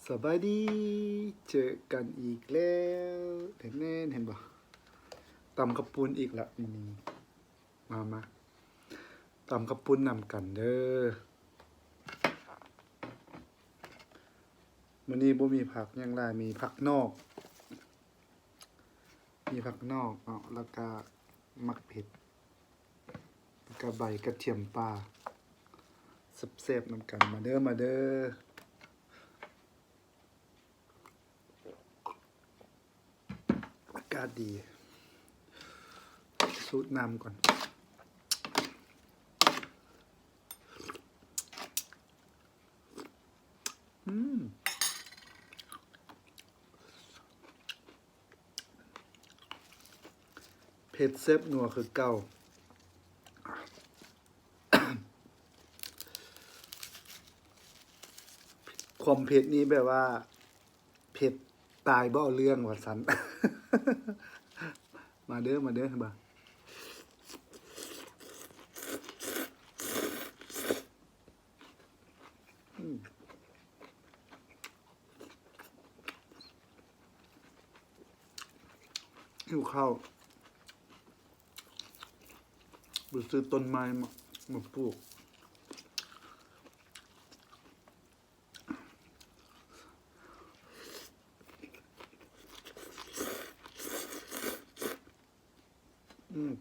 ສະບາຍດີ ເຈີກັນອີກແລ້ວ ແນ່ນໆ ເຫັນບໍ່? ຕຳເຂົ້າປຸ້ນອີກລະ ນີ້ໆ ມາ ມາ ຕຳເຂົ້າປຸ້ນນຳກັນເດີ. ມື້ນີ້ບໍ່ມີຜັກຫຍັງຫຼາຍ ມີຜັກໜອກ ມີຜັກໜອກເນາະ ແລ້ວກະໝາກເຜັດ ແລ້ວກະໃບກະທຽມປ່າ ແຊບໆ ນຳກັນ ມາເດີ ມາເດີ. ອາກາດດີ ສູດນ້ຳກ່ອນ. ອືມ ເຜັດແຊບນົວຄືເກົ່າ. ຄວາມເຜັດນີ້ແບບວ່າ ເຜັດຕາຍບໍ່ເອົາເລື່ອງວ່າຊັ້ນ. ມາເດີ ມາເດີ ເບິ່ງ ອືມ ຫິວເຂົ້າ ໄປຊື້ຕົ້ນໄມ້ມາ ມາປູກ. ອືມ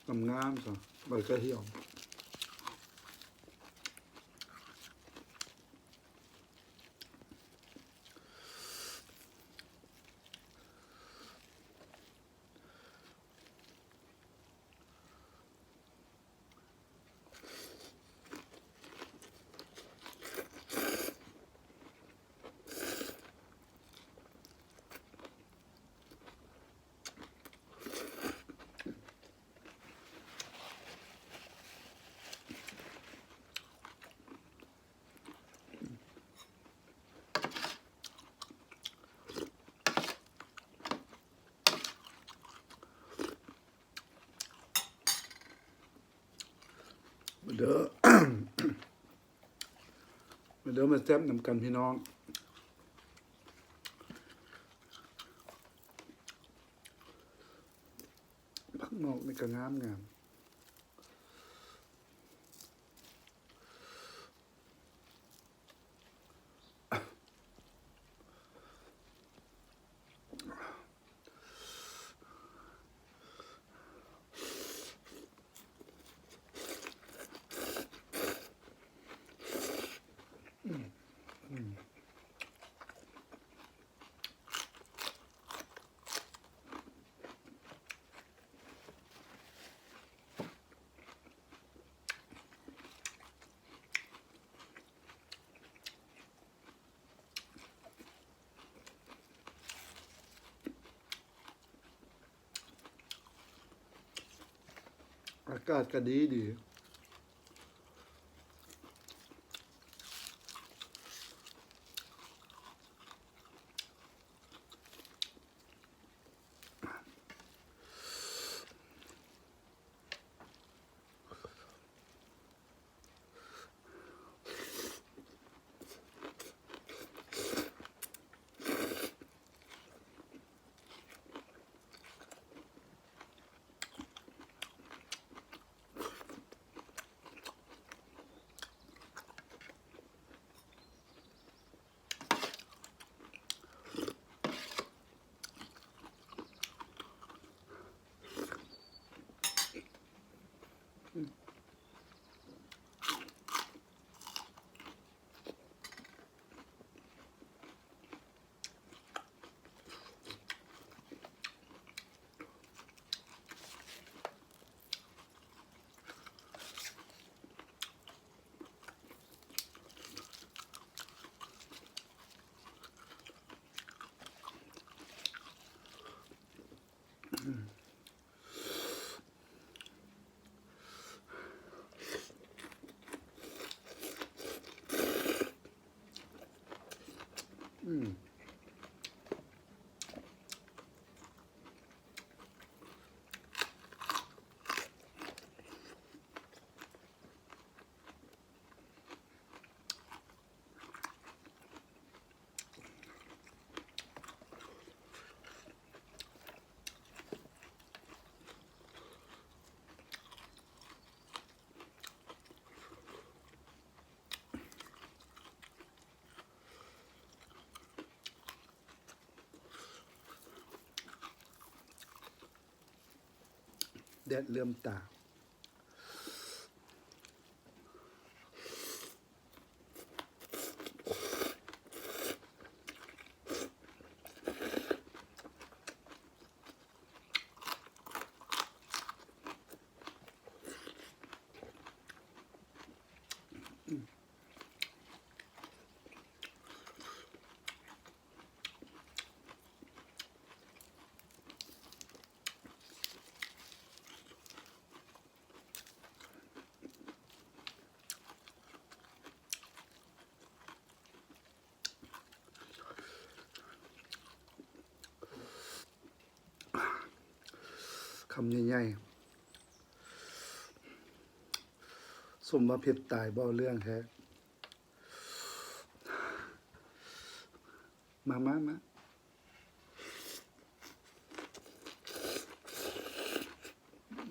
ອືມ. ງາມໆ ຊະ ໃບກະຫຽມ. ມາເດີ ມາເດີ ມາແຊບນຳກັນພີ່ນ້ອງ. ຜັກໜອກນີ້ກະງາມໆ. ອາກາດກະດີດີ. ອ ດເຫຼື້ອມຕາ. ຄຳໃຫຍ່ໆ ສົມວ່າເຜັດຕາຍ ບໍ່ເລື່ອງແທ້. ມາ ມາ ມາ.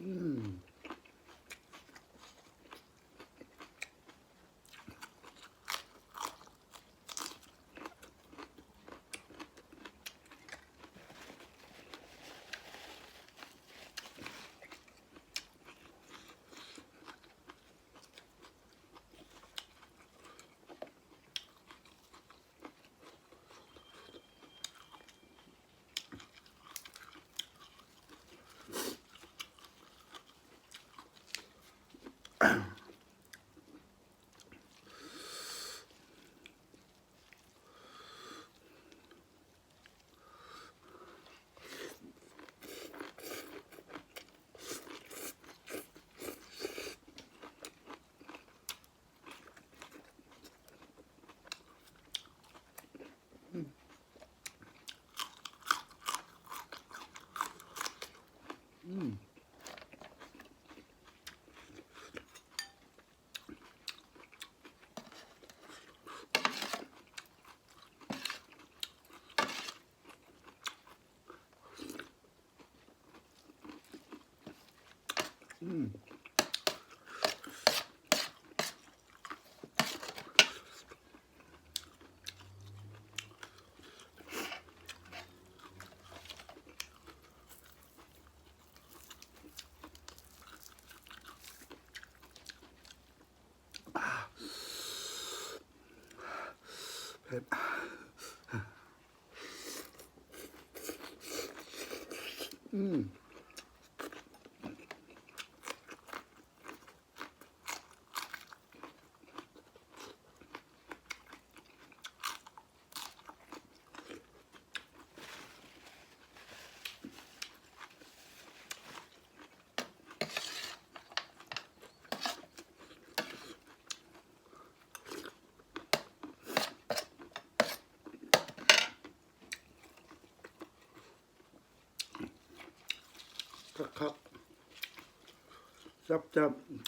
ອືມ. ອືມ ອືມ. ອືມ ເຜັດ. ອືມ. ຄັກໆ ແຊບໆ. ອືມ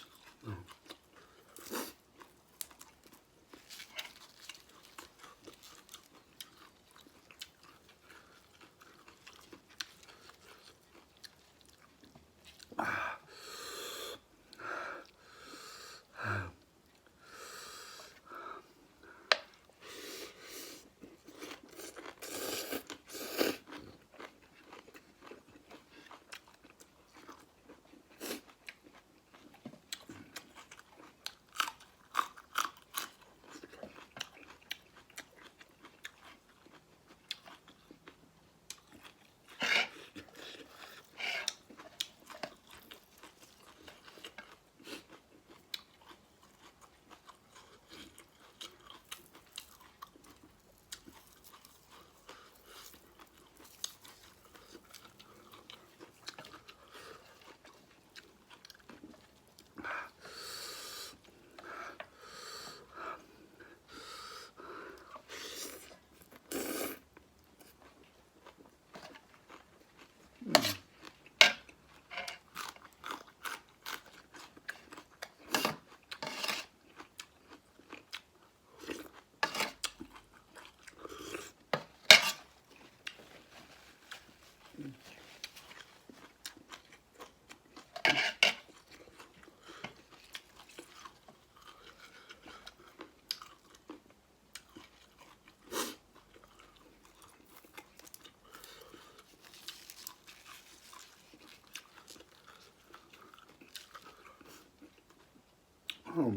ຫອມ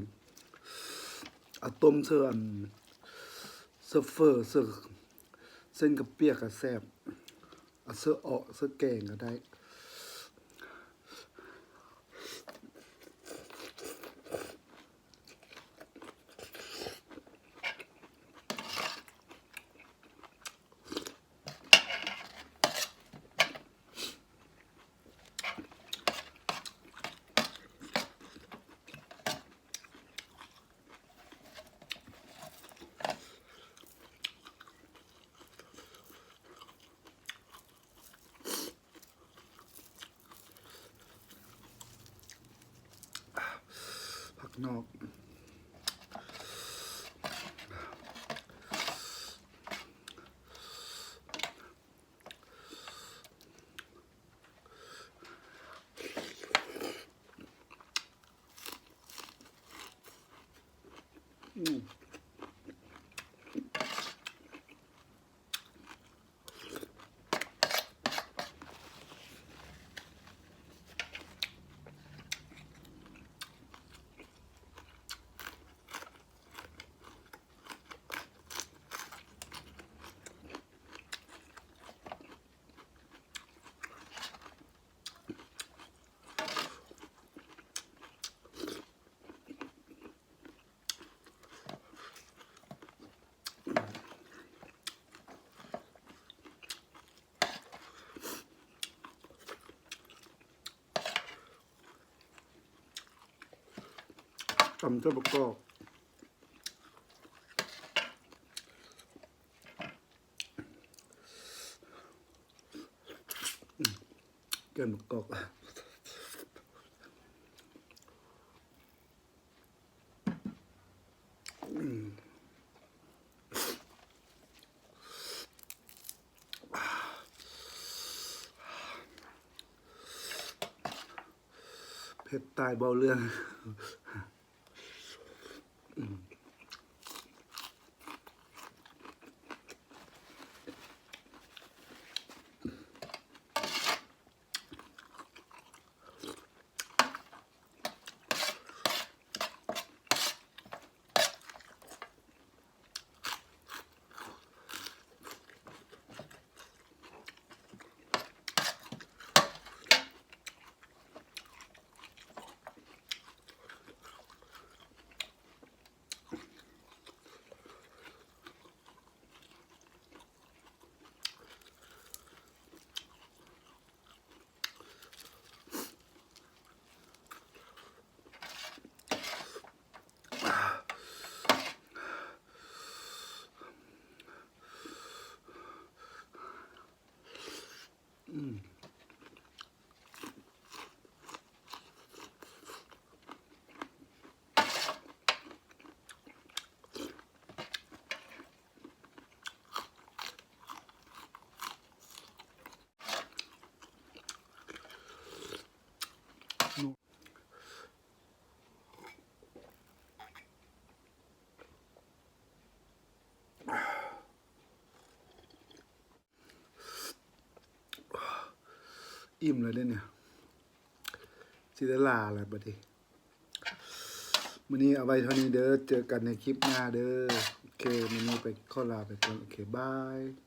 ເອົາຕົ້ມເຊິ່ງອັນ ເຊິ່ງເຝີ ເຊິ່ງເສັ້ນກະປຽກກະແຊບ ເອົາເຊິ່ງເອາະ ເຊິ່ງແກງກະໄດ້. ຜັກນອກ ອືມ. ຕຳເຂົ້າປະກອບ ແກງປະກອບ. ເຜັດຕາຍເບົາເລື່ອງ.ອີ່ມແລ້ວເດ້ນີ້ ຊິໄດ້ລາແລ້ວບັດນີ້. ມື້ນີ້ເອົາໄວ້ເທົ່ານີ້ເດີ ເຈີກັນໃນຄລິບໜ້າເດີ. ໂອເຄ ມື້ນີ້ໄປ ຂໍລາໄປກ່ອນ. ໂອເຄ ບາຍ.